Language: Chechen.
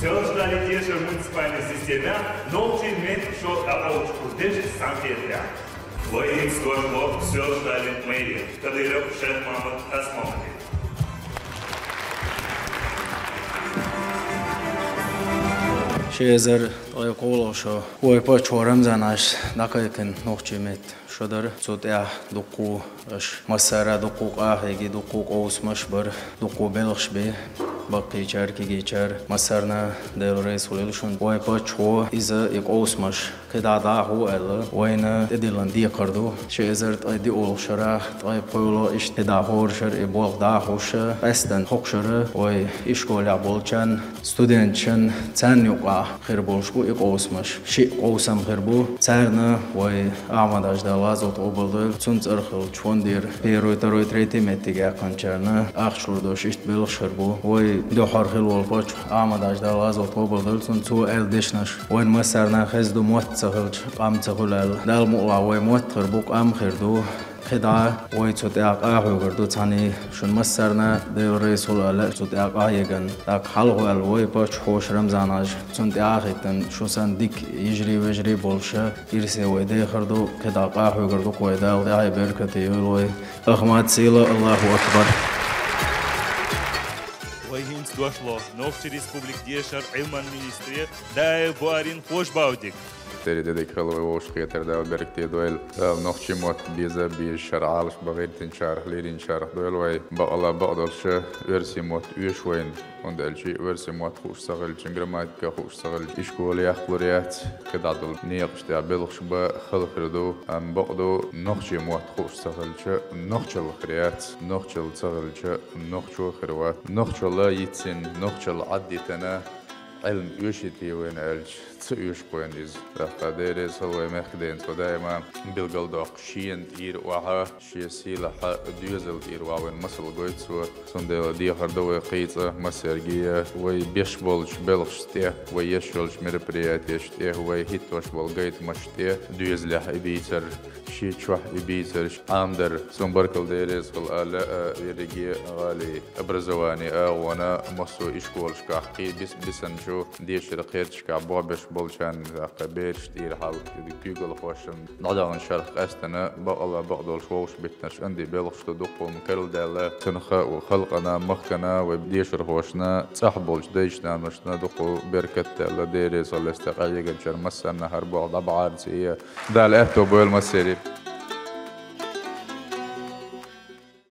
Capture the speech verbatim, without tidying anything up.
Саьлжа-Далла тешар муниципальни система нохчийн меттан шо дӀакъовлуш кху деза сантехь. Вай хӀинца дош ло Саьлжа-Далла мэрия, Кадыров Шайх-Мохьмад Хьасмохьмадович. Ши эзар ткъе кхоалгӀа шо вай паччахьо Рамзанаш дӀакхайкхина нохчийн меттан шо дара. Цу тӀехь дуккха а, аша массара а дуккха а къахьега, дуккха а къовсамаш бара, дуккха а белхаш бу, баккхийчара, кегийчара, массарна а Дела реза хуьлийла шуна. Вай паччахьо иза, и къовсамаш кхидӀа дӀахо аьлла, вайна тӀедиллина декхар ду. Ши эзар ткъе диъолгӀа шарахь, ткъе пхоьалгӀа, иштта кхидӀа хӀора шарахь и болх дӀахьош, къаьстина хӀокху шарахь вай ишколехь болчарна, студенташна, царна юкъахь хир болуш бу и къовсамаш. Шиъ къовсам хир бу, царна вай Ахьмад-Хьаьжа, Дала гӀазот къобалдойла, цуьнан цӀарах йолчу фондера первый, второй, третий меттиг яьккхинчарна ахча лур долуш иштта белхаш хир бу. Вай дуьххьара хилла волу паччахь Ахьмад-Хьаьжа, Дала гӀазот къобалдойла цуьнан, цо аьлла дешнаш. Вайн массарна хезна ду, мотт ца хилча, къам ца хуьлу аьлла. Далла мукъалахь, вай мотт хир бу, къам хир ду. КхидӀа вай цу тӀехь къахьоьгур ду, цхьаьна шуна массарна Дела реза хуьлда аьлла, цу тӀехь къахьегна. ТӀаккха хьалха ваьлла вай паччахьоша, Рамзанаш, цунна тӀе а хӀиттина, шу санна дика йижарий-вежарий болуш, ирсе вай дехар ду, кхидӀа къахьоьгур ду-кх вай, Дала тӀаьхье беркате йойла вай. Ахмад, сила, Аллаху акбар! Вай хӀинца дош ло Нохчийн Республикан дешара, Ӏилман министре Даев Буарина Хож-Баудига. Церан де дика хуьлда вай вовшахкхетар, Дала беркате дойла. Дала нохчийн мотт беза а беза, шарахь Ӏалашбан гӀиртинчарах, леринчарах дойла вай. Бакъалла бакъдолуш оьрсийн мотт оьшу вайна, хӀунда аьлча оьрсийн мотт хууш ца хилча, грамматика хууш ца хилча, ишкол яккхалур яц, кхидӀа долу некъаш тӀехь белхаш бан хала хир ду. Амма бакъду, нохчийн мотт хууш ца хилча, нохчалла хир яц, нохчалла ца хилча, нохчо хир вац. Нохчалла йицйина, нохчалла Ӏаддитина, Ӏилма оьшийта вайна аьлча, ца оьшу-кх вайна иза. ТӀаккха Дела реза хуьлда вай мехкан дена, цо даима билгалдоккху шена тӀера охьа, шен сийлахьа доьзал тӀера охьа вайна масал гойту цо. Цундела дехар ду вай кхин а цкъа массаьрга а, вай беш болчу белхашна тӀе, вай еш йолчу мероприятешна тӀе, вай хӀиттош болу гайтамашна тӀе, доьзалехь и бийцар, шен чохь и бийцарш Ӏамадар. Цунна баркалла, Дела реза хуьлда аьлла, а, ерриге а гӀалин образовани агӀона массо а ишколашкахь кхин а бис-бисанчу дешаран кхерташкахь болх беш болчарна, тӀаккха бераш тӀера хьал, куьйгалхошна дӀадаханчу шарахь къаьстина, бакъалла бакъдолуш вовшахбиттинарш, анди белхаш ду, дуккха хӀума карладаьлла. Цунах халкъана, махкана, вай дешархошна, цӀахь болчу дайшна-наношна дуккха беркат а даьлла, Дела реза хуьлда лаьцна къахьеганчарна массарна, хӀара болх дӀабахьарца а. Дала аьтто бойла массеран.